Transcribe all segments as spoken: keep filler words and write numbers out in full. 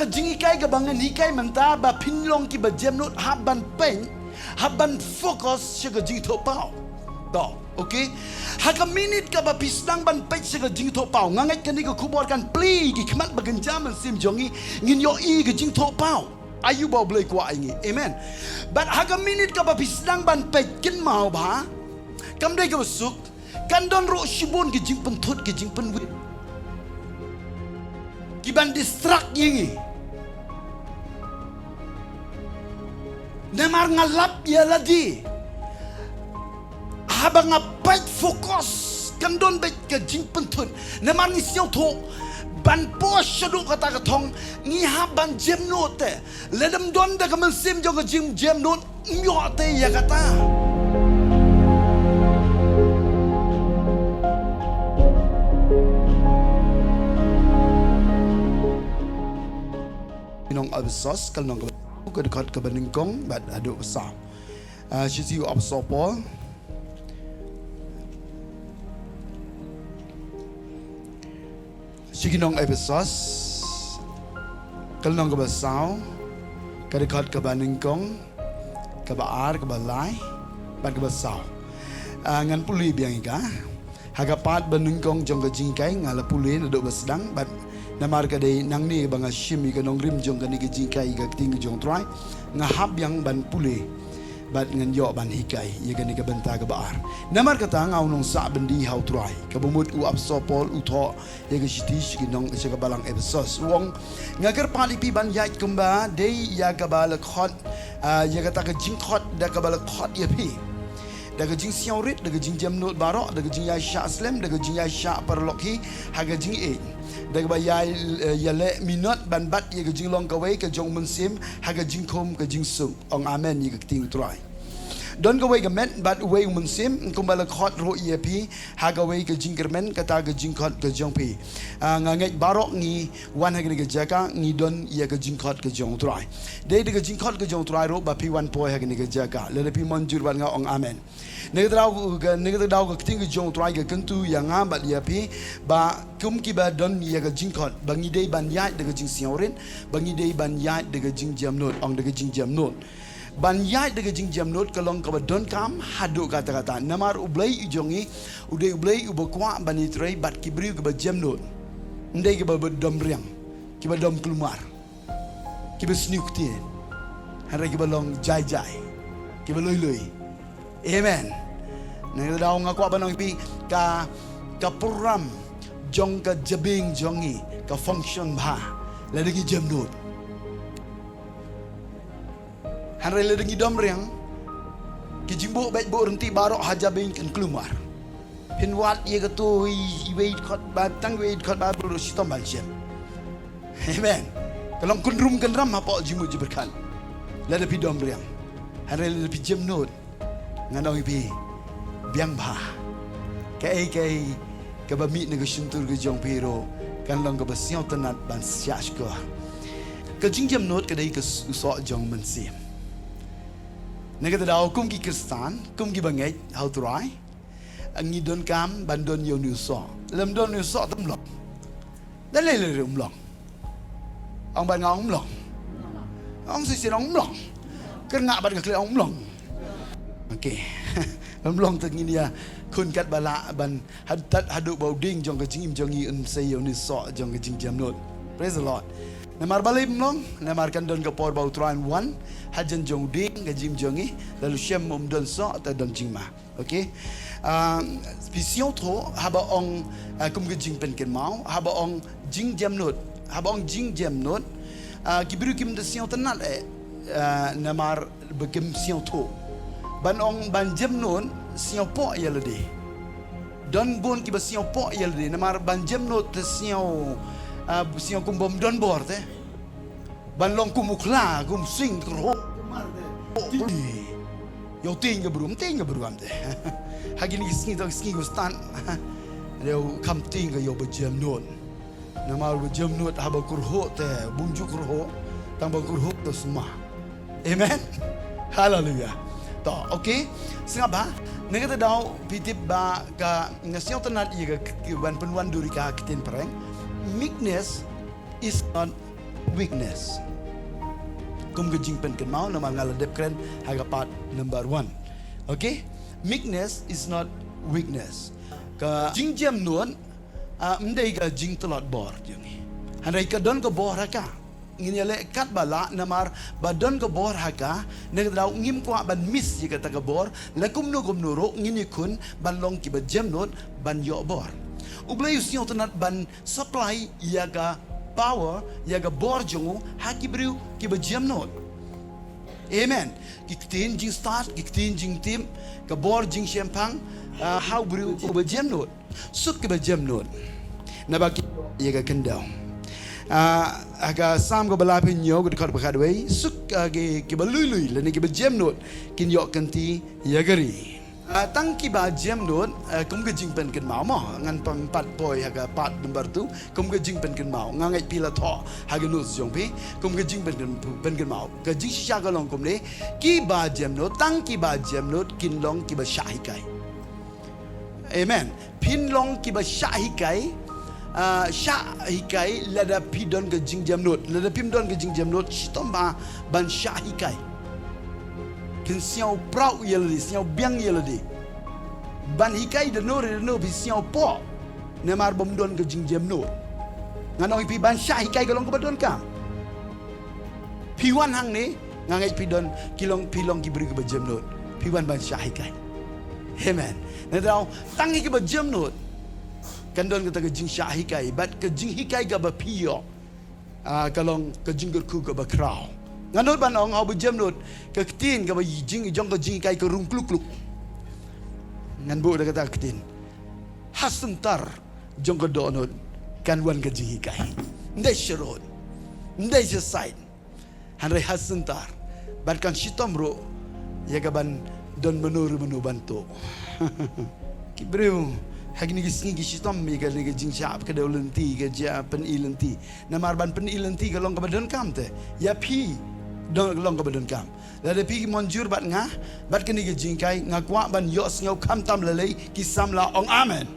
Ka jinghikai kaba ngan hikai mynta ba phin long kiba jemnud, hap ban pyn, hap ban focus sha ka jingthoh paw. To, okay? Ha ka minit kaba phi sdang ban peit sha ka jingthoh paw, nga ngeit kane ka khubor kan plie ki khmat ba kynja mynsiem jong ngi, ngin ïohi ka jingthoh paw. Aïu ba U Blei kwah ïa ngi. Amen. Bad ha ka minit kaba phi sdang ban peit, kynmaw ba kam dei kaba suk, kan don ruh shibun ki jingpynthut, ki jingpynwit, ki ban distract ïa ngi. Namar nga lap ïa lade, haba nga peit focus, kan don beit ka jingpynthut. Namar ngi sngewthuh, ban poi shaduh kata ka thong, ngi hap ban jemnud te. Lada ym don da ka mynsiem jong ka jingjemnud, ym ïoh te ïa kata. Nong Ephesos, ka lynnong kaba, ka dkhot kaba nyngkong bad haduh ba saw. Ah, shithi u Apostol Paul sha ki nong Ephesos, ka lynnong kaba saw, ka dkhot kaba nyngkong, kaba ar, kaba lai bad kaba saw. Ah, ngan pule biang ïa ka. Ha ka part ba nyngkong jong ka jinghikai nga la pule naduh ba sdang, bad namar ka dei nangne ba nga shim ïa ka nongrim jong kane ka jinghikai, ka ktien ka jong U Trai, nga hap biang ban pule bad ngan ïoh ban hikai ïa kane ka bynta kaba ar. Namar kata nga u nongsah byndi ha U Trai, kaba mut u Apostol Paul u thoh ïa ka shithi sha ki nong, sha ka balang Ephesos. U ong, nga kyrpad ïa phi ban ïaid kumba dei ïa kaba la khot, ah, ïa kata ka jingkhot da kaba la khot ïa phi, da ka jingsngewrit, da ka jingjemnud baroh, da ka jingïaishah slem, da ka jingïaishah paralok hi ha ka jingïeit, da kaba ïai, eh, ïaleh minot ban bat ïa ka jinglong kawei ka jong u Mynsiem ha ka jingkhum ka jingsuk. Ong amen ïa ka ktien U Trai. Don kawei ka met bad uwei u Mynsiem, kumba la khot ruh ïa phi ha kawei ka jingkyrmen kata ka jingkhot ka jong phi. Ah, nga ngeit baroh ngi wan ha kane ka jaka ngi don ïa ka jingkhot ka jong U Trai. Dei da ka jingkhot ka jong U Trai ruh ba phi wan poi ha kane ka jaka. Lada phi mynjur bad nga, ong amen. Na kata ka daw ka, na kata ka daw ka ktien ka jong U Trai ka kyntu ïa nga bad ïa phi ba kum kiba don ïa ka jingkhot, ba ngi dei ban ïaid da ka jingsngewrit, ba ngi dei ban ïaid da ka jingjemnud, ong da ka jingjemnud. Ban ïaid da ka jingjemnud ka long kaba donkam haduh katta katta. Namar U Blei u jong ngi u dei U Blei uba kwah ban ïatrei bad ki briew kiba jemnud. Ym dei kiba, ba dom riang, kiba dom kulmar, kiba sniew ktien, hynrei kiba long jai jai, kiba lui lui. Amen. Na kata ka daw nga kwah ban ong ïa phi, ka, ka program jong ka jabieng jong ngi ka function bha lada ngi jemnud. Hynrei lada ngi dom riang, ki jingbuh beit buh ryntih baroh ha jabieng kan kulmar. Phin wad ïa kato i, iwei i dkhot ba, tang iwei i dkhot ba, bro, shitom ban shem. Amen. Ka long kynrum kynram hapoh jingmut jingpyrkhat lada phi dom riang. Hynrei lada phi jemnud, ngan ong ïa phi, biang bha. Kaei kaei kaba mih na ka shyntur ka jong phi ruh kan long kaba sngewtynnat ban shah shkor. Ka jingjemnud ka dei ka s-, u soh jong u Mynsiem. Na kata ka daw kum ki Khristan, kum kiba ngeit ha U Trai, ngi donkam ban don ïa une u soh. Lada ym don une u soh te ym long. Da lei lei ruh ym long. Ong bad nga, ong ym long. Ong shisien, ong ym long. Kyrngah bad ka khlieh, ong ym long. Okay. Ym long te ngin ïakhun katba lah ban had-, tad haduh ba u dieng jong ka jingim jong ngi un sei ïa une u soh jong ka jingjemnud. Praise the Lord. Namar balei ym long? Namar kan don ka por ba U Trai un wan hajan jong u dieng ka jingim jong ngi, lada u shem ym don soh te don jingma. Okay. Ah, phi sngewthuh haba ong, ah, kum ka jingpynkynmaw, haba ong jingjemnud, haba ong jingjemnud, ah, ki briew kim da sngewtynnat eh, ah, namar ba kim sngewthuh. Ban ong ban jemnud, sngewpoh ïa lade. Don bun kiba sngewpoh ïa lade, namar ban jemnud te sngew, ah, sngew kum bym don bor te. Ban long kum u khla, kum sing, kyrhuh. Ïoh tieng ka bru, ym tieng ka bru am te. Ha kine ki sngi, to ki sngi ki stad. Ïoh kham tieng ka ïoh ba jemnud. Namar ba jemnud haba kyrhuh te, bym ju kyrhuh, tang ba kyrhuh te sma. Amen. Hallelujah. To, okay. Sngap bha. Na kata ka daw phi tip ba ka, nga sngewtynnat ïa ka, ka ban pynwandur ïa ka ktien phareng. Meekness is not weakness. Kum ka jingpynkynmaw namar nga la dep kren ha ka part number one. Okay? Meekness is not weakness. Ka jingjemnud, ah, ym dei ka jingtlot bor jong ngi. Hynrei ka don ka bor ha ka. Ngin ïaleh katba lah namar ba don ka bor ha ka, na kata ka daw ngim kwah ban miss ïa kata ka bor, la kumno kumno ruh ngin ïakhun ban long kiba jemnud ban ïoh bor. U Blei u sngewtynnat ban supply ïa ka power, ïa ka bor jong u ha ki briew kiba jemnud. Amen. Ki ktien jingstad, ki ktien jingtip, ka bor jingshemphang, ah, ha u briew uba jemnud. Suk kiba jemnud, naba ki ïa ka khyndew. Ah, ha ka Salm kaba laiphew hynñiew, ka dkhot ba khatwei, suk, ah, ki, kiba lui lui lane kiba jemnud kin ïoh kynti ïa ka ri. Ah, tang kiba jemnud, ah, kum ka jingpynkynmaw mo, ngan pang pat poi ha ka part number two, kum ka jingpynkynmaw. Nga ngeit phi la thoh ha ka notes jong phi, kum ka jingpynkyn-, pynkynmaw. Ka jingshisha ka long kumne, kiba jemnud, tang kiba jemnud kin long kiba shah hikai. Amen. Phin long kiba shah hikai, ah, shah hikai lada phi don ka jingjemnud. Lada phim don ka jingjemnud, shitom bha ban shah hikai. Kin sngew proud ïa lade, sngew biang ïa lade. Ban hikai da no re da no phi sngew pok. Namar bym don ka jingjemnud. Ngan ong ïa phi ban shah hikai ka long kaba donkam. Phi wan hangne, nga ngeit phi don, ki long, phi long ki briew kiba jemnud. Phi wan ban shah hikai. Amen. Na kata ka daw, tang ïa kiba jemnud kan don kata ka jingshah hikai, bad ka jinghikai kaba phi ïoh, ah, ka long ka jingkyrkhu kaba khraw. Ngan nud ban ong ha uba jemnud, ka ktien kaba jing, jong ka jinghikai ka rung kluk kluk. Ngan buh da kata ka ktien. Ha center jong ka dohnud kan wan ka jinghikai. Ym dei sharud, ym dei sha side. Hynrei ha center. Bad kan shitom ruh ïa ka ban don mano re mano ban tuh. Ki briew ha kine ki sngi ki shitom ïa kane ka jingshah ka dei lynti, ka jia pyni lynti. Namar ban pyni lynti ka long kaba donkam te. Ïa phi don, long kaba donkam. Lada phi mynjur bad nga bad kane ka jinghikai, nga kwah ban ïohsngew khamtam lei lei, ki samla ong amen.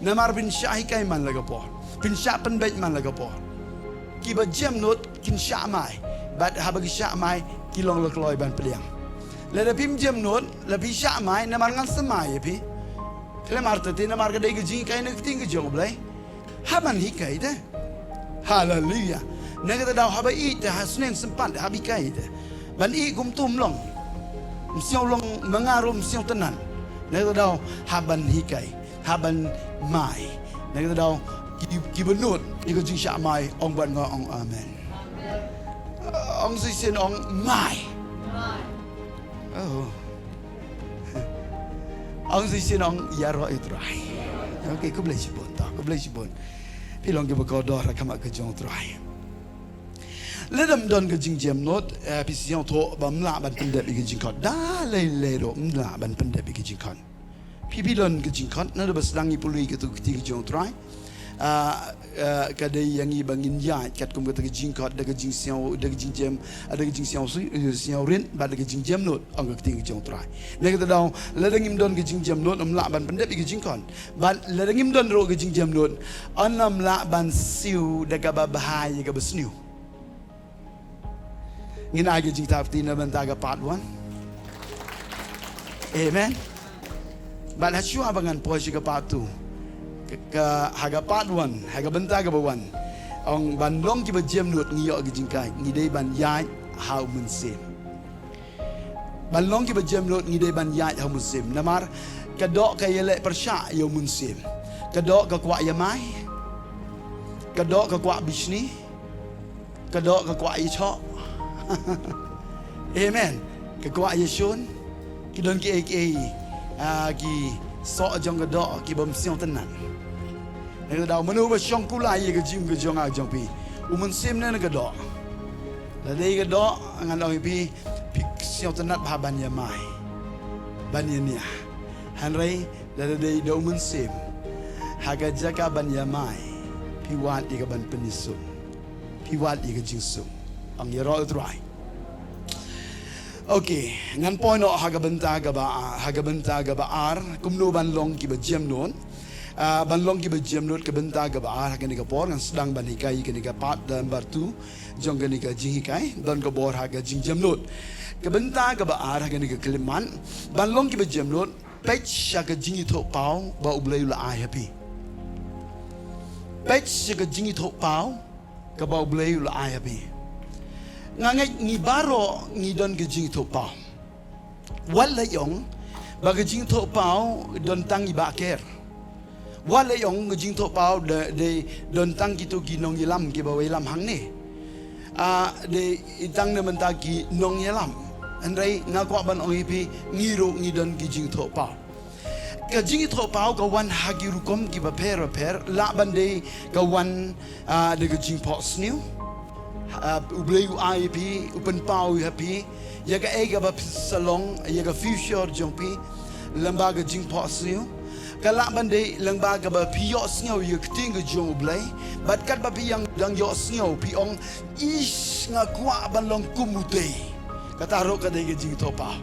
Namar phin shah hikai man la ka por, phin shah pynbeit man la ka por. Kiba jemnud kin shah mai, bad haba ki shah mai ki long la kloi ban pdiang. Lada phim jemnud, la phi shah mai, namar ngan sa mai ïa phi. Te namar te, te namar ka dei ka jinghikai na ka ktien ka jong U Blei. Hap ban hikai te. Haleluya. Na kata ka daw haba ïeit te, ha sneng sympat hap hikai te. Ban ïeit kumto ym long. Ym sngew long ma nga ruh ym sngew tynnad. Na kata ka daw hap ban hikai, hap ban mai. Na kata ka daw ki, kiba nud ïa ka jingshah mai, ong bad nga ong amen. Ong shisien ong mai. Oh. Ong shisien ong ïaroh ïa U Trai. Okay, khublei shibun to, khublei shibun. Phi long kiba kordor ha khmat ka jong U Trai. Lada ym don ka jingjemnud, eh, phi sngewthuh ba ym lah ban pyndep ïa ka jingkhot. Da lei lei ruh ym lah ban pyndep ïa ka jingkhot. Phi, phi don ka jingkhot, naba sdang ngi pule ïa kato ka ktien ka jong U Trai. Ah, ah, ka dei ïa ngi ba ngin ïaid katkum kata ka jingkhot, da ka jingsngew, da ka jingjem, ah, da ka jingsngew sui, eh, sngew rit, bad da ka jingjemnud, ong ka ktien ka jong U Trai. Na kata ka daw, lada ngim don ka jingjemnud, ym lah ban pyndep ïa ka jingkhot. Bad lada ngim don ruh ka jingjemnud, ym lah ban siew da kaba bha ïa kaba sniew. Ngin ai ka jingtap kti na bynta ka part one. Amen. Bad ha shuwa ba ngan poi sha ka part two, ka, ka, ha ka part one, ha ka bynta kaba one, ong ban long kiba jemnud ngi ïoh ka jinghikai, ngi dei ban ïaid ha u mynsiem. Ban long kiba jemnud ngi dei ban ïaid ha u mynsiem. Namar ka doh ka ïaleh pyrshah ïa u mynsiem. Ka doh ka kwah ïamai. Ka doh ka kwah bishni. Ka doh ka kwah ïashoh. Amen. Ka kwah ïashun. Ki don kiei kiei, ah, ki soh jong ka doh kiba ym sngewtynnad. Na kata ka daw, mano ba shong kulai ïa ka jingim ka jong nga jong phi? U mynsiem ne ka doh? Lada dei ka doh, ngan ong ïa phi, phi sngewtynnad bha ban ïamai, ban ïania. Hynrei lada dei da u mynsiem, ha ka jaka ban ïamai, phi wad ïa ka ban pynïasuk. Phi wad ïa ka jingsuk. Ong ïaroh ïa U Trai. Okay, ngan poi noh ha ka bynta kaba, ha ka bynta kaba ar, kumno ban long kiba jemnud. Ah, ban long kiba jemnud, ka bynta kaba ar ha kane ka por ngan sdang ban hikai kane ka part number two jong kane ka jinghikai, don ka bor ha ka jingjemnud. Ka bynta kaba ar ha kane ka khyllipmat, ban long kiba jemnud, peit sha ka jingithuhpaw ba U Blei u la ai ha phi. Peit sha ka jingithuhpaw kaba U Blei u la ai ha phi. Nga ngeit ngi baroh ngi don ka jingithuhpaw. Wat la ïong ba ka jingithuhpaw don tang i Bah Ker. Wat la ïong ka jingithuhpaw de, de don tang kito ki nongïalam kiba ïalam hangne. Ah, de tang na mynta ki nongïalam. Hynrei nga kwah ban ong ïa phi, ngi ruh ngi don ki jingithuhpaw. Ka jingithuhpaw ka wan ha ki rukom kiba pher ba pher, lah ban dei ka wan, ah, da ka jingphohsniew. Ah, U Blei u ai ïa phi, u pynpaw ïa phi ïa kaei kaba phi sa long, ïa ka future jong phi lyngba ka jingphohsniew. Ka lah ban dei lyngba kaba phi ïohsngew ïa ka ktien ka jong U Blei. Bad katba phi ïang dang ïohsngew phi ong, "Ish, nga kwah ban long kum utei." Kata ruh ka dei ka jingithuhpaw.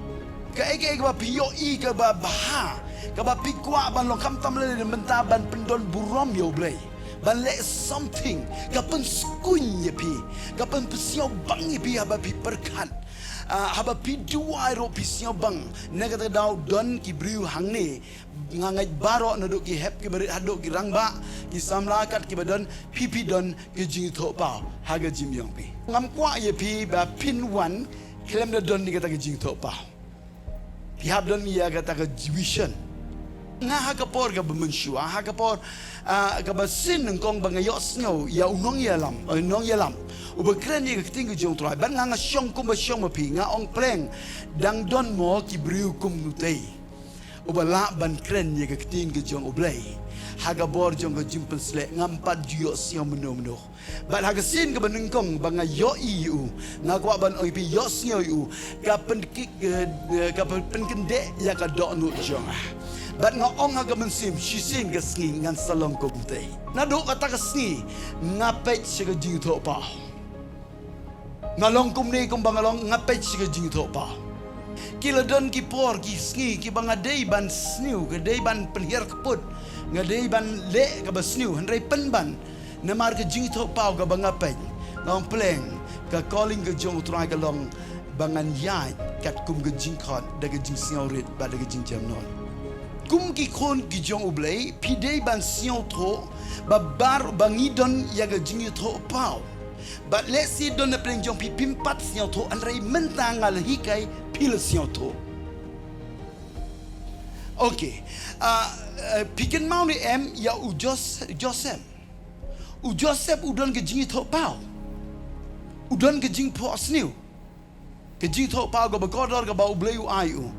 Kaei kaei kaba phi ïohi kaba bha, kaba phi kwah ban long, khamtam lei lei na bynta ban pyndonburom ïa U Blei, ban leh something, ka pynskhem ïa phi, ka pynpynsngewbang ïa phi haba phi pyrkhat. Ah, haba phi duwai ruh phi sngewbang. Na kata ka daw don ki briew hangne, nga ngeit baroh naduh ki hep kiba rit haduh ki rangbah, ki samla kat kiba don, phi phi don ka jingithuhpaw ha ka jingim jong phi. Ngam kwah ïa phi ba phin wan khlem da don ïa kata ka jingithuhpaw. Phi hap don ïa kata ka vision. Nga ha ka por kaba mynshuwa, ha ka por, ah, kaba shisien nyngkong ba nga ïohsngew ïa u nongïalam, eh, nongïalam uba kren ïa ka ktien ka jong U Trai. Bad nga, nga shong kumba shong ma phi, nga ong, "Pleng, dang don mo ki briew kum utei uba lah ban kren ïa ka ktien ka jong U Blei ha ka bor jong ka jingpynsleh." Ngam pat ju ïohsngew mynno mynno. Bad ha ka sien kaba nyngkong ba nga ïohi ïa u, nga kwah ban ong ïa phi, ïohsngew ïa u, ka pyn-, ki-, eh, eh, ka pyn-, pynkyndeh ïa ka dohnud jong nga. Bad nga ong ha ka mynsiem, shisien ka sngi ngan sa long kum utei. Naduh kata ka sngi nga peit sha ka jingithuhpaw. Nga long kumne kumba nga long, nga peit sha ka jingithuhpaw. Ki la don ki por, ki sngi kiba nga dei ban sniew, nga dei ban pynhiar kput, nga dei ban leh kaba sniew, hynrei pynban namar ka jingithuhpaw kaba nga peit, nga ong, "Pleng, ka calling ka jong U Trai ka long ba ngan ïaid katkum ka jingkhot da ka jingsngewrit bad da ka jingjemnud." Kum ki khun ki jong U Blei, phi dei ban sngewthuh ba baroh ba ngi don ïa ka jingithuhpaw. Bad lehse don na pdeng jong phi phim pat sngewthuh, hynrei mynta nga la hikai phi la sngewthuh. Okay. Ah, eh, phi kynmaw ne em ïa u Jos-, Joseph? U Joseph u don ka jingithuhpaw. U don ka jingphohsniew. Ka jingithuhpaw kaba kordor kaba U Blei u ai u.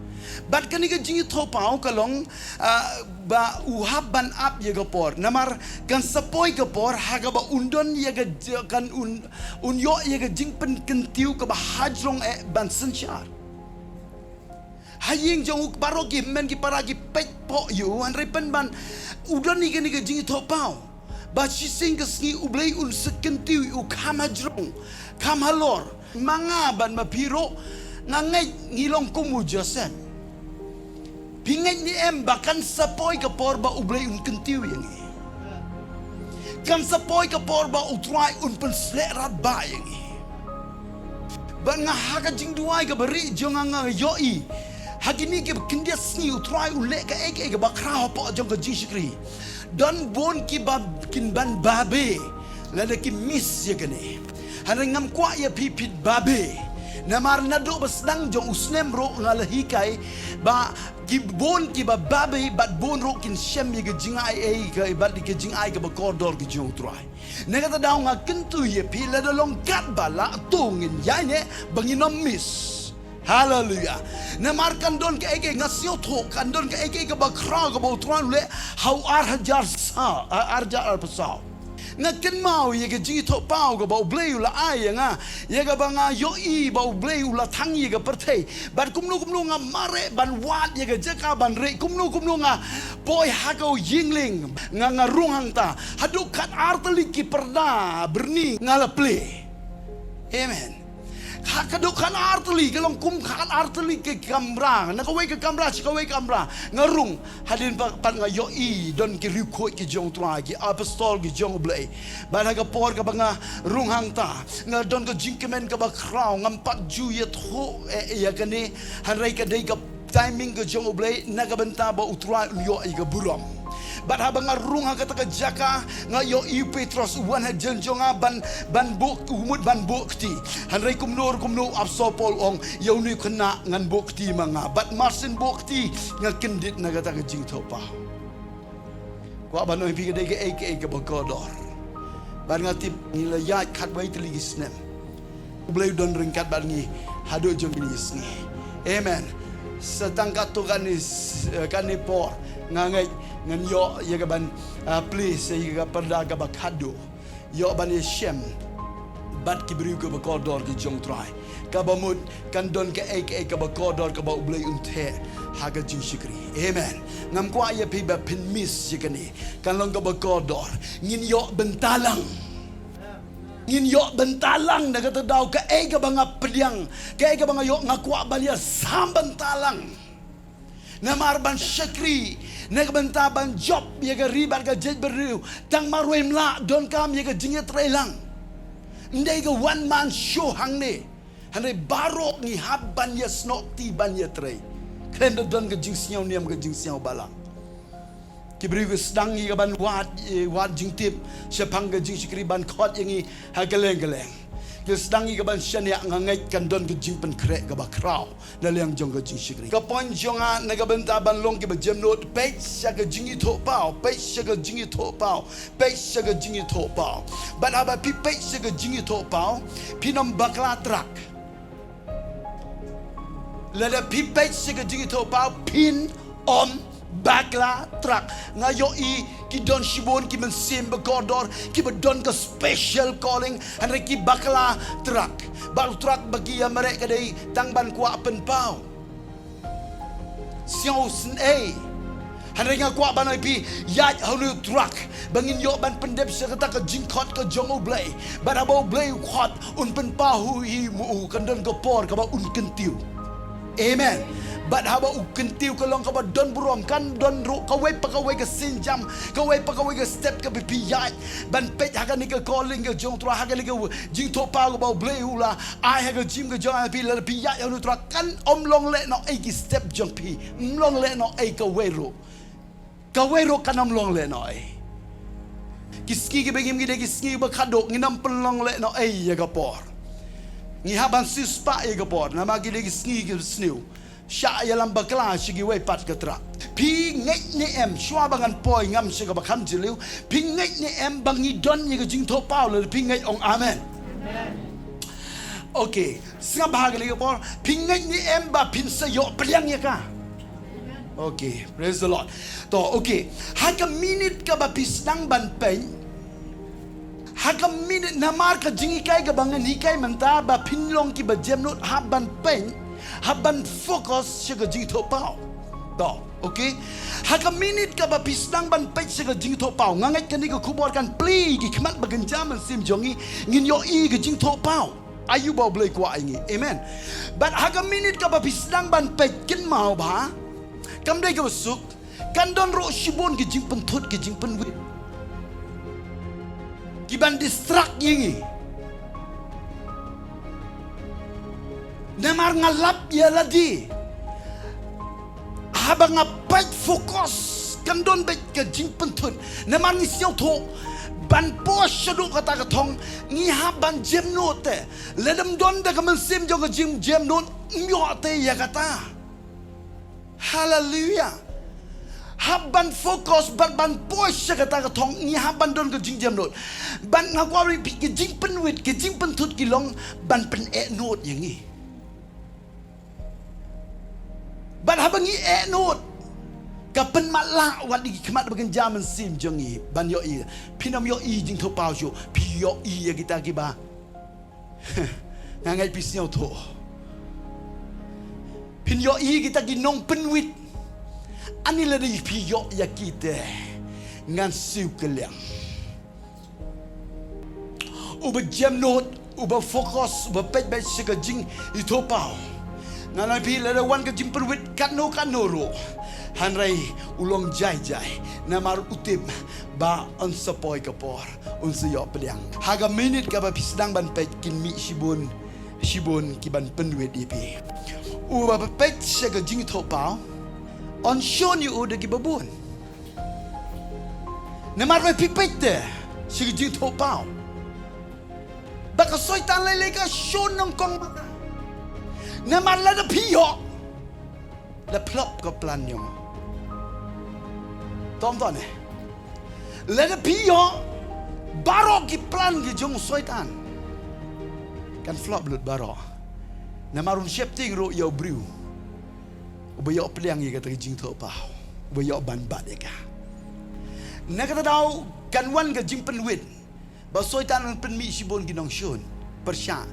Bad kane ka jingithuhpaw ka long, ah, ba u hap ban ap ïa ka por. Namar kan sa poi ka por ha kaba un don ïa ka j-, kan un, un ïoh ïa ka jingpynkyntiew kaba hajrong eh ban synshar. Ha ïing jong u baroh ki hynmen ki para ki peit poh ïa u, hynrei pynban u don ïa kane ka jingithuhpaw ba shisien ka sngi U Blei un sa kyntiew ïa u, kham hajrong, kham halor. Ma nga bad ma phi ruh, nga ngeit ngi long kum u Joseph. Phi ngeit ne em ba kan sa poi ka por ba U Blei un kyntiew ïa ngi? Kan sa poi ka por ba U Trai un pynsleh radbah ïa ngi? Bad nga ha ka jingduwai kaba rieh jong nga, nga ïohi ha kine ki khyndiat sngi U Trai u leh kaei kaei kaba khraw hapoh jong ka jingshakri. Don bun kiba kin ban babe lada ki miss ïa kane. Hynrei ngam kwah ïa phi phin babe. Namar naduh ba sdang jong u snem ruh nga la hikai ba ki bun kiba babe bad bun ruh kin shem ïa ka jingai ei ka, bad ka jingai kaba kordor ka jong U Trai. Na kata daw nga kyntu ïa phi, lada long katba lah to ngin ïaineh ba ngin ym miss. Haleluya. Namar kan don kaei kaei, nga sngewthuh kan don kaei kaei kaba khraw kaba U Trai u leh ha u ar hajar saw, ar hajar arphew saw. Nga kynmaw ïa ka jingithuhpaw kaba U Blei u la ai ïa nga, ïa kaba nga ïohi ba U Blei u la thang ïa ka pyrthei. Bad kumno kumno nga mareh ban wad ïa ka jaka ban rieh, kumno kumno nga poi ha ka ïing lieng, nga, nga rung hangta. Haduh khatar tylli ki parda byrni nga la plie. Amen. Ha ka dok khatar tylli, ka long kum khatar tylli ka kamra, na kawei ka kamra sha kawei ka kamra. Nga rung, hadien pat, pat nga ïohi don ki riewkhuid ki jong U Trai, ki apostol ki jong U Blei. Bad ha ka por kaba nga rung hangta, nga don ka jingkmen kaba khraw, ngam pat ju ïathuh eh ïa kane, hynrei ka dei ka timing ka jong U Blei, na ka bynta ba U Trai un ïoh ïa ka burom. Bad haba nga rung ha kata ka jaka, nga ïohi u Petros u wan hajan jong nga ban, ban buh, u mut ban buh kti. Hynrei kumno ruh kumno u apostol Paul u ong, ïa une u khynnah ngan buh kti ma nga. Bad mar shen buh kti, nga kyndit na kata ka jingthohpaw. Kwah ban ong ïa phi ka dei kaei kaei kaba kordor. Bad nga tip ngi la ïaid khatwei tylli ki snem. U Blei u don ryngkat bad ngi haduh jong kine ki sngi. Amen. Sa tang katto katne s-, eh, katne por nga ngeit ngan ïoh ïa ka ban, ah, plie sa ïa ka pyrda kaba khatduh. Ïoh ban ïashem bad ki briew kiba kordor ki jong U Trai. Kaba mut kan don kaei kaei kaba kordor kaba U Blei un theh ha ka jingshakri. Amen. Ngam kwah ïa phi ba phin miss ïa kane. Kan long kaba kordor. Ngin ïoh bynta lang. Ngin ïoh bynta lang na kata ka daw, kaei kaba nga pdiang, kaei kaba nga ïoh, nga kwah ban ïasam bynta lang. Namar ban shakri na ka bynta ban jop ïa ka ri bad ka jaitbynriew, tang marwei ym lah, donkam ïa ka jingïatreilang. Ym dei ka one man show hangne. Hynrei baroh ngi hap ban ïasnoh kti ban ïatrei. Khlem da don ka jingsngewniam, ka jingsngewbalang. Ki briew ki sdang ïa ka ban wad, eh, wad jingtip shaphang ka jingshakri ban khot ïa ngi ha kylleng kylleng. Ki sdang ïa ka ban shaniah, nga ngeit kan don ka jingpynkhreh kaba khraw na liang jong ka jingshakri. Ka point jong nga na ka bynta ban long kiba jemnud, peit sha ka jingïathuhpaw, peit sha ka jingïathuhpaw, peit sha ka jingïathuhpaw. Bad haba phi peit sha ka jingïathuhpaw, phin ym bakla trak. Lada phi peit sha ka jingïathuhpaw phin ym bakla trak. Nga ïohi ki don shibun ki mynsiem ba kordor, kiba don ka special calling, hynrei ki bakla trak. Bad u trak ba ki ïa mareh ka dei tang ban kwah pynpaw. Sngewsynei. Hynrei nga kwah ban ong ïa phi, ïaid ha une u trak ba ngin ïoh ban pyndep sha kata ka jingkhot ka jong U Blei. Bad haba U Blei u khot, un pynpaw hi mo u, kan don ka por kaba un kyntiew. Amen. Bad haba u kyntiew ka long kaba don burom, kan don ruh kawei pa kawei ka sienjam, kawei pa kawei ka step kaba phi ïaid ban peit ha kane ka calling ka jong U Trai, ha kane ka jingthohpaw kaba U Blei u la ai ha ka jingim ka jong phi. Lada phi ïaid ha une u trak, kan ym long lehnohei ki step jong phi, ym long lehnohei kawei ruh. Kawei ruh kan ym long lehnohei. Ki sngi kiba ngim, ngi dei ki sngi ba khatduh, ngin ym pynlong lehnohei ïa ka por. Ngi hap ban siewspah ïa ka por, namar ki dei ki sngi kiba sniew. Shah ïalam bakla sha kiwei pat ka trak. Phi ngeit ne em, shuwa ba ngan poi ngam sha kaba kham jylliew, phi ngeit ne em ba ngi don ïa ka jingthohpaw? Lada phi ngeit, ong amen. Amen. Okay, sngap bha kane ka por, phi ngeit ne em ba phin sa ïoh pdiang ïa ka? Okay, praise the Lord. To, okay. Ha ka minit kaba phi sdang ban peit, ha ka minit, namar ka jinghikai kaba ngan hikai mynta, ba phin long kiba jemnud, hap ban peit, hap ban focus sha ka jingthohpaw. To, okay. Ha ka minit kaba phi sdang ban peit sha ka jingthohpaw, nga ngeit kane ka khubor kan plie ki khmat ba kynja mynsiem jong ngi, ngin ïohi ka jingthohpaw. Aïu ba U Blei kwah ïa ngi. Amen. Bad ha ka minit kaba phi sdang ban peit, kynmaw bha, kam dei kaba suk, kan don ruh shibun ki jingpynthut, ki jingpynwit, ki ban distract ïa ngi. Namar nga lap ïa lade, haba nga peit focus, kan don beit ka jingpynthut. Namar ngi sngewthuh, ban poi shaduh kata ka thong, ngi hap ban jemnud te. Lada ym don da ka mynsiem jong ka jingjemnud, ym ïoh te ïa kata. Haleluia. Hap ban focus, ban, ban poi sha kata ka thong, ngi hap ban don ka jingjemnud. Ban, nga kwah ban ong ïa phi, ka jingpynwit, ka jingpynthut ki long ban pynehnud ïa ngi. Bad haba ngi eh nud, ka pynmatlah wat ïa ki khmat ba kynja mynsiem jong ngi ban ïohi. Phin ym ïohi jingthohpaw shuh, phi ïohi ïa kita kiba, nga ngeit phi sngewthuh. Phin ïohi kita ki nongpynwit. Ani lada phi ïoh ïa ki te, ngan siew kylliang. Uba jemnud, Uba focus, uba peit beit sha ka jingïathuhpaw. Nga ong ïa phi, lada wan ka jingpynwit katno katno ruh, hynrei u long jai jai. Namar u tip ba yn sa poi ka por, un sa ïoh pdiang. Ha ka minit kaba phi sdang ban peit, kin mih shibun shibun kiban pynwit ïa phi. Uba peit sha ka jingïathuhpaw, yn shun ïa u da kiba bun. Namar ba phi peit te sha ka jingïathuhpaw, ba ka Soitan lei lei ka shun nyngkong mata. Namar lada phi ïoh, la flop ka plan jong u. Tom tom ne. Lada phi ïoh baroh ki plan ki jong u Soitan, kan flop lut baroh. Namar un sheptieng ruh ïa u briew uba ïoh pdiang ïa kata ka jingïathuhpaw, uba ïoh ban bat ïa ka. Na kata ka daw kan wan ka jingpynwit, ba u Soitan un pynmih shibun ki nongshun pyrshah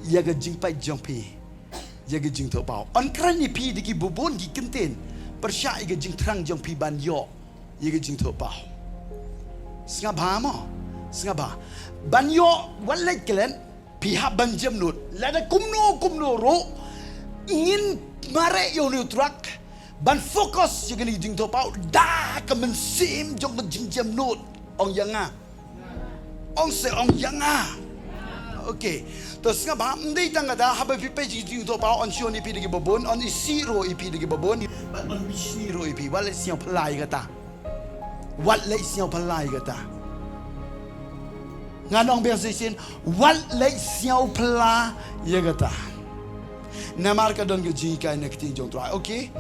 ïa ka jingpeit jong phi ïa ka jingïathuhpaw. Yn kren ïa phi da kiba bun ki kyntien pyrshah ïa ka jingthrang jong phi ban ïoh ïa ka jingïathuhpaw. Sngap bha mo, sngap bha. Ban ïoh, wat leit klet, phi hap ban jemnud. Lada kumno kumno ruh, ngin mareh ïa une u trak ban focus ïa kane ka jingïathuhpaw da ka mynsiem jong ka jingjemnud. Ong ïa nga. Ong se, ong ïa nga. Okay. To sngap bha, ym dei tang kata, haba phi peit sha ka jingïathuhpaw, yn shun ïa phi da kiba bun, yn isih ruh ïa phi da kiba bun, bad yn bishni ruh ïa phi. Wat leit sngew phylla ïa kata. Wat leit sngew phylla ïa kata. Ngan ong biang shisien, wat leit sngew phylla ïa kata. Namar ka don ka jinghikai na ka ktien jong u Trai. Okay.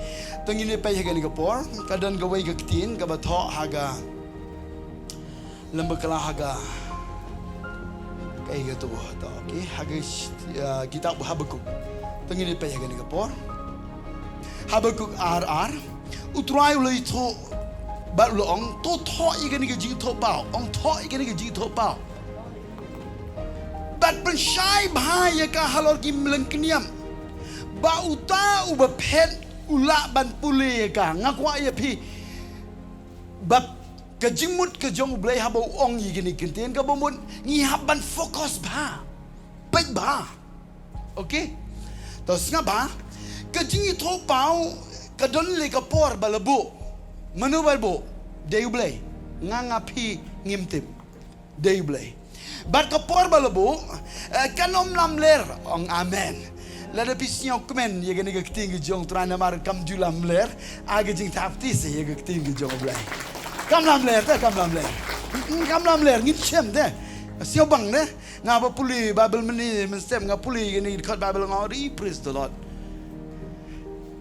To ngin ïa peit ha kane ka por, ka don kawei ka ktien kaba thoh ha ka lem bakla ha ka, kaei kato, to, okay, ha ka, ah, kitab Habakuk. To ngin ïa peit ha kane ka por. Habakuk ar ar. U Trai u la ïathuh bad u la ong, to thoh ïa kane ka jingïathuhpaw, ong thoh ïa kane ka jingïathuhpaw. Bad pynshai bha ïa ka halor ki mleng kniam. Ba uta uba phet u lah ban pule ïa ka. Nga kwah ïa phi, ba ka jingmut ka jong U Blei haba u ong ïa kine ki ktien kaba mut ngi hap ban focus bha. Peit bha. Okay. To sngap bha. Ka jingïathuhpaw ka don lei ka por ba la buh. Mano ba la buh? Dei U Blei. Nga, nga, phi ngim tip. Dei U Blei. Bad ka por ba la buh, eh, kan ym lamler. Ong amen. Lada phi sngew kmen ïa kane ka ktien ka jong U Trai namar kam ju lamler, ai ka jingthap ti se ïa ka ktien ka jong U Blei. Kam lamler te, kam lamler. Kam lamler, ngin shem te. Sngewbang te. Nga ba pule Bible mynne mynstep, nga pule ïa kane ka dkhot Bible, nga ong, praise the Lord.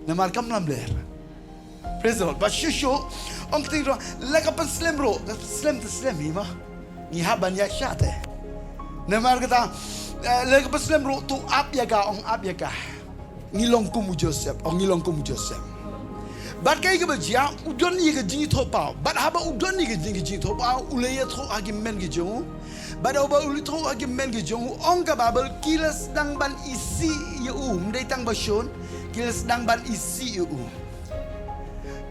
Namar kam lamler. Praise the Lord. Ba shuh shuh, ong ktien ruh, la ka pynslem ruh, ka slem te slem hi mo. Ngi hap ban ïaid shah te. Namar kata, eh, la ka pynslem ruh, to ap ïa ka, ong ap ïa ka. Ngi long kum u Joseph, ong ngi long kum u Joseph. Bad kaei kaba jia, u don ïa ka jingïathuhpaw. Bad haba u don ïa ka jing, ka jingïathuhpaw, u la ïathuh ha ki hynmen ki jong u. Bad haba u la ïathuh ha ki hynmen ki jong u, ong ka Bible, ki la sdang ban isih ïa u. Ym dei tang ba shun, ki la sdang ban isih ïa u.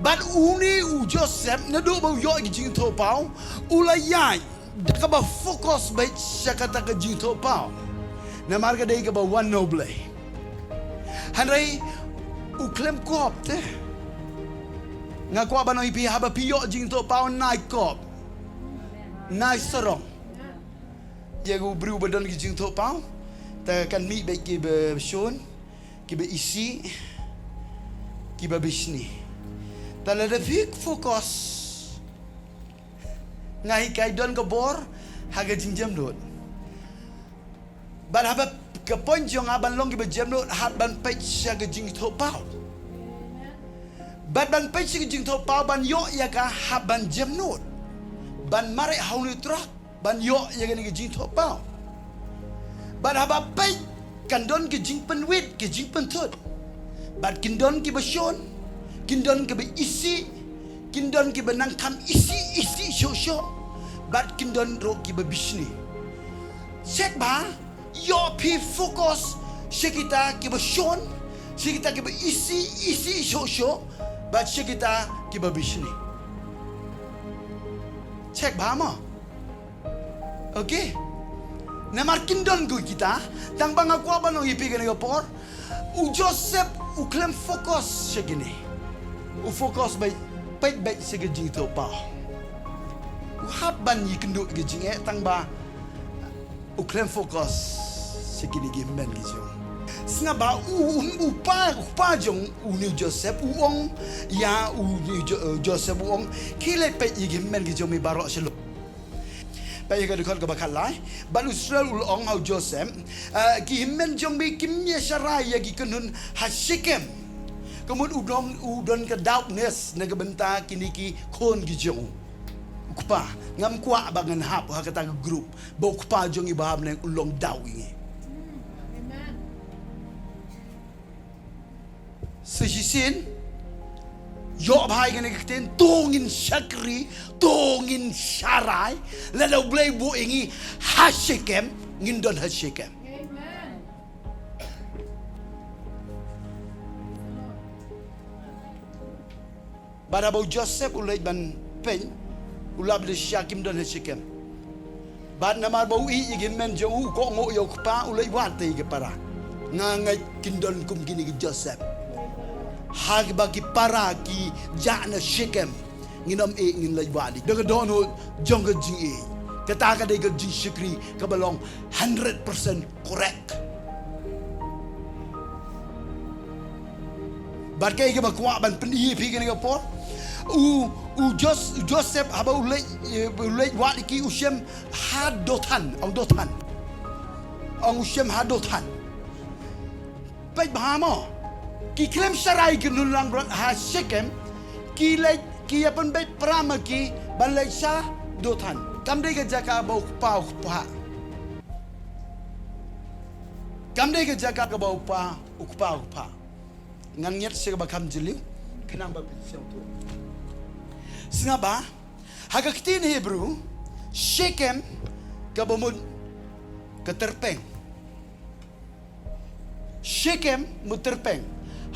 Bad une u Joseph, naduh ba u ïoh ïa ka jingïathuhpaw, u la ïaid da kaba focus beit sha kata ka jingïathuhpaw. Namar ka dei kaba wan na U Blei. Hynrei u khlem kop te. Nga kwah ban ong ïa phi, haba phi ïoh jingïathuhpaw, nai kop, nai sarong ïa u briew ba don ka jingïathuhpaw. Te kan mih beit kiba shun, kiba isih, kiba bishni. Te lada phi focus, nga hikai, don ka bor ha ka jingjemnud. Bad haba ka point jong nga ban long kiba jemnud, hap ban peit sha ka jingïathuhpaw. Bad ban peit sha ka jingïathuhpaw, ban ïoh ïa ka, hap ban jemnud. Ban mareh ha une u trak ban ïoh ïa kane ka jingïathuhpaw. Bad haba peit, kan don ka jingpynwit, ka jingpynthut. Bad kin don kiba shun, kin don kiba isih, kin don kiba nang kham isih isih shuh shuh. Bad kin don ruh kiba bishni. Check bha, ïoh phi focus sha kita kiba shun, sha kita kiba isih isih shuh shuh, bad sha kita kiba bishni. Check bha mo. Okay. Namar kin don ko kita, tang ba nga kwah ban ong ïa phi kane ka por. U Joseph u khlem focus sha kine. U focus beit, peit beit sha ka jingthoh paw. U hap ban ïakynduh ka jingeh tang ba u khlem focus sha kine ki hynmen ki jong. Sngap ba u, u, u pa, u pa jong une u Joseph u ong ïa une u Jo-, Joseph u ong, khie leit peit ïa ki hynmen ki jong me baroh sha lum. Peit ïa ka dkhot kaba khatlai. Bad u Israel u la ong ha u Joseph, ah, ki hynmen jong me kim ïa sharai ïa ki kynhun ha Shekem. Ka mut u don, u don ka doubtness na ka bynta kine ki khun ki jong u. U kpa, ngam kwah ba ngan hap ha kata ka group ba u kpa jong ngi ba ha bneng u long daw ïa ngi. Sa shisien, ïoh bha ïa kane ka ktien, to ngin shakri, to ngin sharai, lada U Blei buh ïa ngi ha Shekem, ngin don ha Shekem. Bad haba u Joseph u leit ban peit, u lap da shisha kim don ha Shekem. Bad namar ba u ïeit ïa ki hynmen jong u, u kohnguh ïa u kpa, u leit wad te ïa ki para. Nga ngeit kin don kum kine ki Joseph. Haba ki para ki jah na Shekem, ngin ym ïeh, ngin leit wad ïa ki. Da ka dohnud jong ka jingïeit. Kata ka dei ka jingshakri kaba long hundred percent correct. Bad kaei kaba kwah ban pyni ïa phi kane ka por. U, u Jos-, u Joseph haba u leit, eh, u leit wad ïa ki u shem ha Dothan, ong Dothan. Ong u shem ha Dothan. Peit bha mo. Ki khlem sharai ki kynhun langbrot ha Shekem, ki leit, ki ïa pynbeit para ma ki ban leit sha Dothan. Kam dei ka jaka ba u kpa u kpa. Kam dei ka jaka kaba u kpa u kpa u kpa. Ngan ngiat sha kaba kham jylliew, khnang ba phin sngewthuh. Sngap ba, ha ka ktien Hebru, Shekem kaba mut ka tyrpeng. Shekem mut tyrpeng.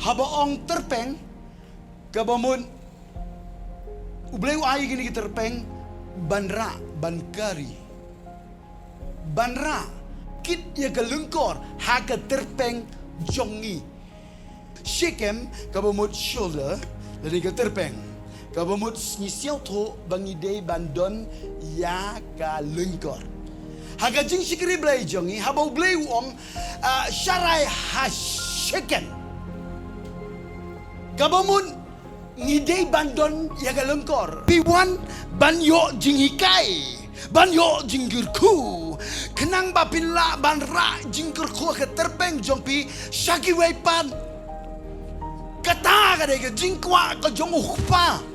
Haba ong tyrpeng, kaba mut U Blei u ai ïa kine ki tyrpeng ban rah, ban kari. Ban rah, kit ïa ka lyngkor, ha ka tyrpeng jong ngi. Shekem, kaba mut shoulder, lane ka tyrpeng. Kaba mut ngi sngewthuh ba ngi dei ban don ïa ka lyngkor. Ha ka jingshakri Blei jong ngi, haba U Blei u ong, ah, sharai ha Shekem. Kaba mut ngi dei ban don ïa ka lyngkor. Phi wan ban ïoh jinghikai, ban ïoh jingkyrkhu. Khnang ba phin lah ban rah jingkyrkhu ha ka tyrpeng jong phi sha kiwei pat. Kata ka dei ka jingkwah ka jong u kpa.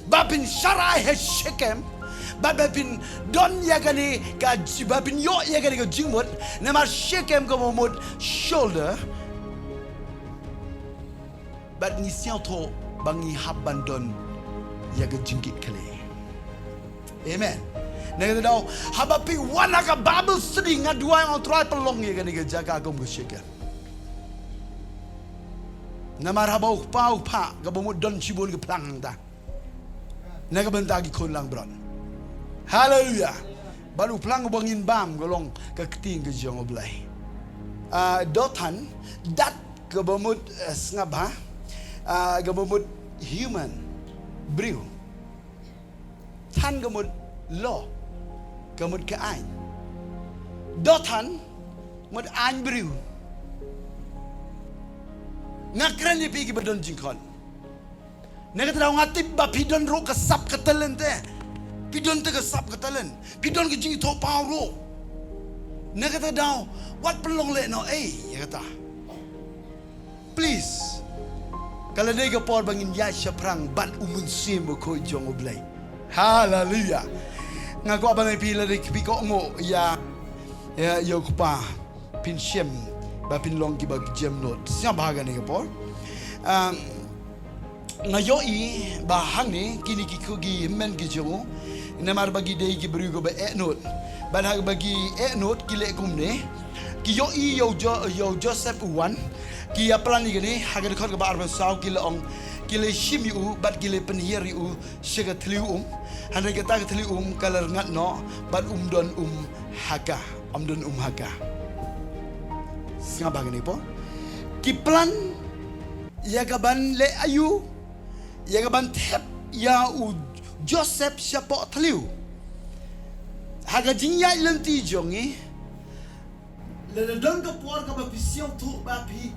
Ba phin sharai ha Shekem, ba, ba phin don ïa kane ka ji-, ba phin ïoh ïa kane ka jingmut, namar Shekem kaba mut shoulder. Bad ngi sngewthuh ba ngi hap ban don ïa ka jingkitkhlieh. Amen. Na kata daw, haba phi wan ha ka Bible study, nga duwai, ong Trai pynlong ïa kane ka jaka kum ka Shekem. Namar haba u kpa u kpa, kaba mut don shibun ki phlang hangta. Na ka bynta ki khun langbrot. Haleluya. Bad u phlang uba ngin bam ka long ka ktien ka jong U Blei. Ah, Dothan, Dat kaba mut, eh, sngap bha. Ah, kaba mut human, briew. Than ka mut law, ka mut ka aiñ. Dothan mut aiñ briew. Nga kren ïa phi kiba don jingkhot. Na kata daw nga tip ba phi don ruh ka sap ka talent te. Phi don te ka sap ka talent. Phi don ka jingthoh paw ruh. Na kata daw, wat pynlong lehnohei ïa kata. Please. Ka la dei ka por ba ngin ïaid shaphrang bad u Mynsiem Bakhuid jong U Blei. Haleluya. Nga kwah ban ong ïa phi, lada phi kohnguh ïa, ïa, ïa u kpa, phin shem ba phin long kiba jem nud. Sngap bha kane ka por. Um, Nga ïohi ba hangne kine ki, ki hynmen ki jong u, namar ba ki dei ki briew kiba eh nud. Bad haba ki eh nud ki leh kumne. Ki ïohi ïa u Jo-, ïa u Joseph u wan. Ki ïa plan ïa kane, ha ka dkhot kaba arphew saw ki la ong, ki la shim ïa u bad ki la pynhiar ïa u sha ka thliew um. Hynrei kata ka thylli um ka la rngat noh bad um don um ha ka. Um don um ha ka. Sngap ha kane por. Ki plan ïa ka ban leh aïu, ïa ka ban thep ïa u Joseph shapoh thliew. Ha ka jingïaid lynti jong ngi, lada don ka por kaba phi sngewthuh ba phi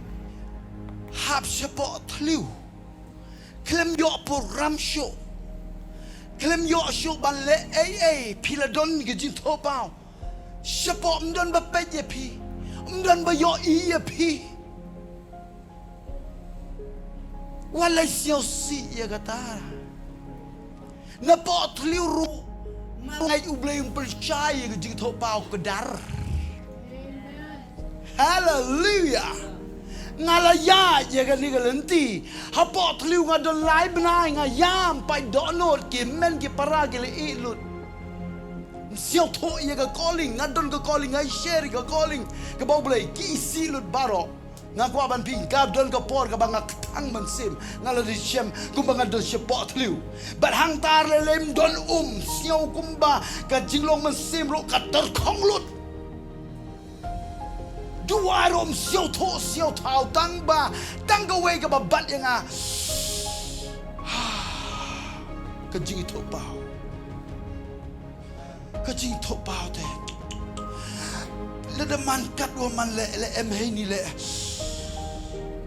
hap shapoh thliew, khlem ïoh program shuh, khlem ïoh shuh ban leh ei ei, phi la don ka jingthoh paw. Shapoh ym don ba peit ïa phi, ym don ba ïohi ïa phi. Wat la sngewsih ïa kata. Napoh thliew ruh nga ngeit U Blei um pynshai ïa ka jingthoh paw kdar. Haleluia. Nga la ïaid ïa kane ka lynti. Hapoh thliew nga don lai bnai nga ïam pat dohnud, ki hynmen ki para ki la ïeh lut. Ym sngewthuh ïa ka calling, nga don ka calling, nga share ïa ka calling kaba U Blei, ki isih lut baroh. Nga kwah ban pyn, ka don ka por kaba nga kthang mynsiem, nga la dei shem kumba nga don shapoh thliew. Bad hangta lei lei ym don um, sngew kumba ka jinglong mynsiem ruh ka tyrkhong lut. Duwai ruh ym sngewthuh sngewthaw, tang ba tang kawei kaba bat ïa nga, ka jingithuh paw. Ka jingithuh paw te, lada man katwa man leh, leh em heini leh.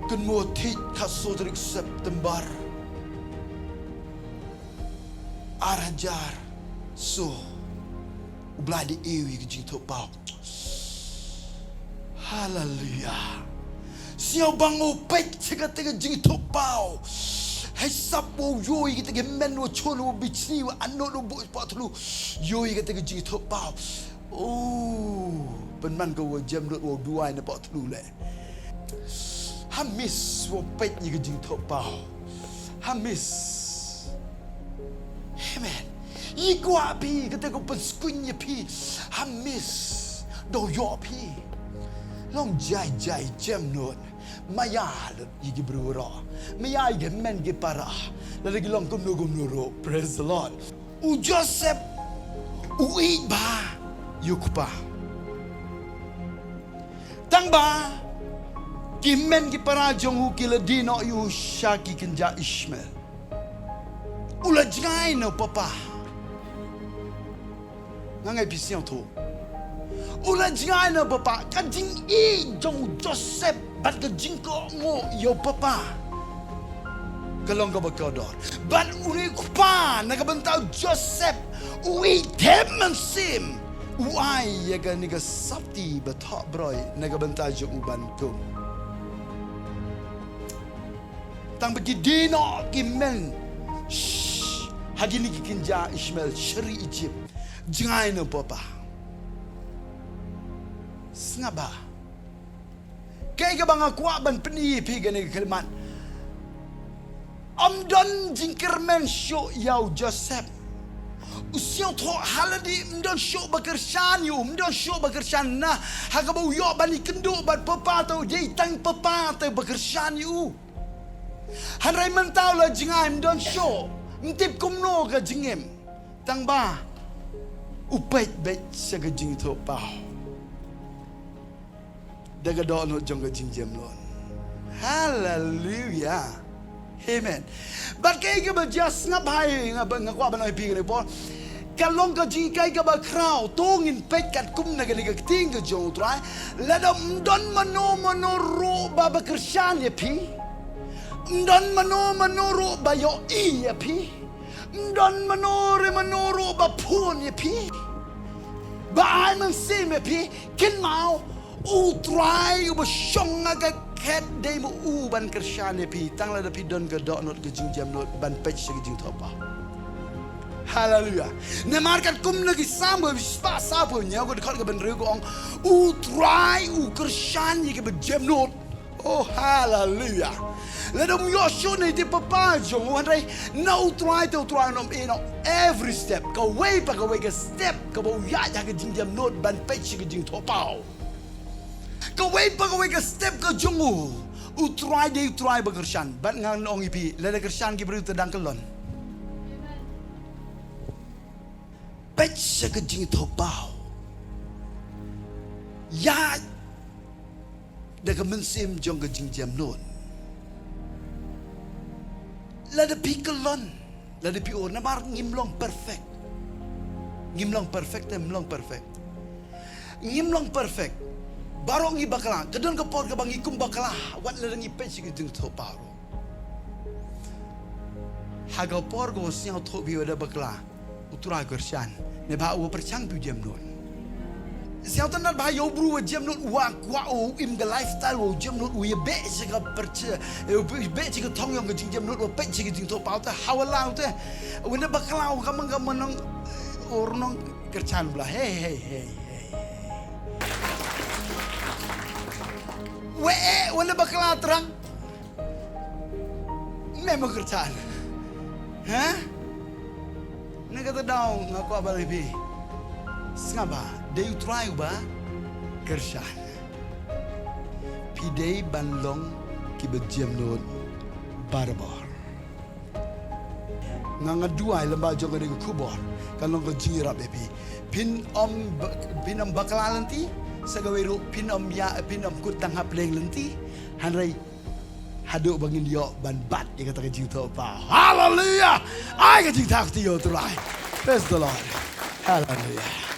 Kynmaw thied khatsaw tarik September ar hajar saw. U Blai da ïoh ïa ka jingithuh paw. Haleluia. Sngewbha u peit sha kata ka jingithuh paw. Hei sap wow ïoh ïa kata ka hynmen wa chon wa bichni wa anot wa buh paw thlu. Ïoh ïa kata ka jingithuh paw. Oh, pynban ka wa jem lut wa duwai na paw thlu leh. Ha miss wa peit ïa ka jingithuh paw. Ha miss. Amen. Ïa kwah phi kata ka pynskun ïa phi. Ha miss. Da ïoh phi. Long jai jai jem lut. Maya lut ïa ki briew ruh. Maya ïa ki hynmen ki para. Lada ki long kumno kumno ruh. Praise the Lord. U Joseph u ïeit bha ïa u kpa. Tang ba ki hynmen ki para jong u ki la die noh ïa u sha ki kynja Ishmael. U la jngai na u papa. Nga ngeit phi sngewthuh. U la jngai na u papa, ka jingïeit jong u Joseph bad ka jingkohnguh ïa u papa ka long kaba kordor. Bad une u kpa na ka bynta u Joseph u ïeit them mynsiem, u ai ïa kane ka sopti ba thoh broi na ka bynta jong u ban kum. Tang ba ki die noh ki hynmen, shh, ha kine ki kynja Ishmael sha ri Egypt. Jngai na u papa. Sngap bha. Kaei kaba nga kwah ban pyni ïa phi kane ka khyllipmat. Ym don jingkyrmen shuh ïa u Joseph. U sngewthuh ha lade ym don shuh ba kyrshan ïa u, ym don shuh ba kyrshan na ha kaba u ïoh ban ïakynduh bad papa te, u dei tang papa te ba kyrshan ïa u. Hynrei mynta u la jngai, ym don shuh, ym tip kumno ka jingim. Tang ba u peit beit sha ka jingithuh paw. Da ka dohnud jong ka jingjem lut. Haleluia. Amen. Bad kaei kaba jia, sngap bha, nga ba, nga kwah ban ong ïa phi kane por. Ka long ka jinghikai kaba khraw, to ngin peit katkum na kane ka ktien ka jong u Trai. Lada ym don mano mano ruh ba, ba kyrshan ïa phi. Ym don mano mano ruh ba ïohi ïa phi. Ym don mano re mano ruh ba phone ïa phi. Ba ai mynsiem ïa phi, kynmaw, u Trai uba shong ha ka khet dei ma u ban kyrshan ïa phi, tang lada phi don ka dohnud ka jingjem lut ban peit sha ka jingthoh paw. Haleluia. Namar katkum na ki Salm ba shispah sawphew hynñiew ka dkhot kaba hynriew ka ong, u Trai u kyrshan ïa kiba jem lut. Oh, haleluia. Lada ym ïoh shuh na i tip papa jong u, hynrei na u Trai te, u Trai un ym ïehnoh every step. Kawei pa kawei ka step kaba u ïaid ha ka jingjem lut ban peit sha ka jingthoh paw. Kawei pa kawei ka step ka jong u. U Trai dei u Trai ba kyrshan. Bad ngan ong ïa phi, lada kyrshan ki briew te dang kyllon. Peit sha ka jingthoh paw. Ïa da ka mynsiem jong ka jingjemnud. Lada phi kyllon, lada phi ur, namar ngim long perfect. Ngim long perfect, te ngim long perfect. Ngim long perfect. Baroh ngi bakla, ka don ka por kaba ngi kum bakla, wat lada ngi peit sha ka jingthoh paw ruh. Ha ka por kaba sngewthuh phi wat da bakla, u Trai u kyrshan, ne ba u pyrshang phi u jemnud. Sngewtynnat ba ïa u briew u jemnud, u kwah u im ka lifestyle u jemnud, u ïa beh sha ka pyrshah, u beh sha ka thong jong ka jingjemnud, u peit sha ka jingthoh paw te, ha u la u te. Wat da bakla u kamang kamang nong, u nong kyrshan bla, hey, hey, hey, hey. Wei, wat da bakla tyrang. Me mo kyrshan. Ha? Na kata daw nga kwah ban ong ïa phi. Sngap bha, dei u Trai uba kyrshan. Phi dei ban long kiba jemnud barabor. Nga nga duwai lem bad jong ka dei ka khubor. Kan long ka jingïarap ïa phi. Phin ym ba-, phin ym bakla lynti. Sa kawei ruh phin ym ïa, phin ym kut tang hapdeng lynti. Hynrei haduh ba ngin ïoh ban bat ïa kata ka jingthoh paw. Haleluya. Ai ka jingthap kti ïa u Trai. Praise the Lord. Haleluya.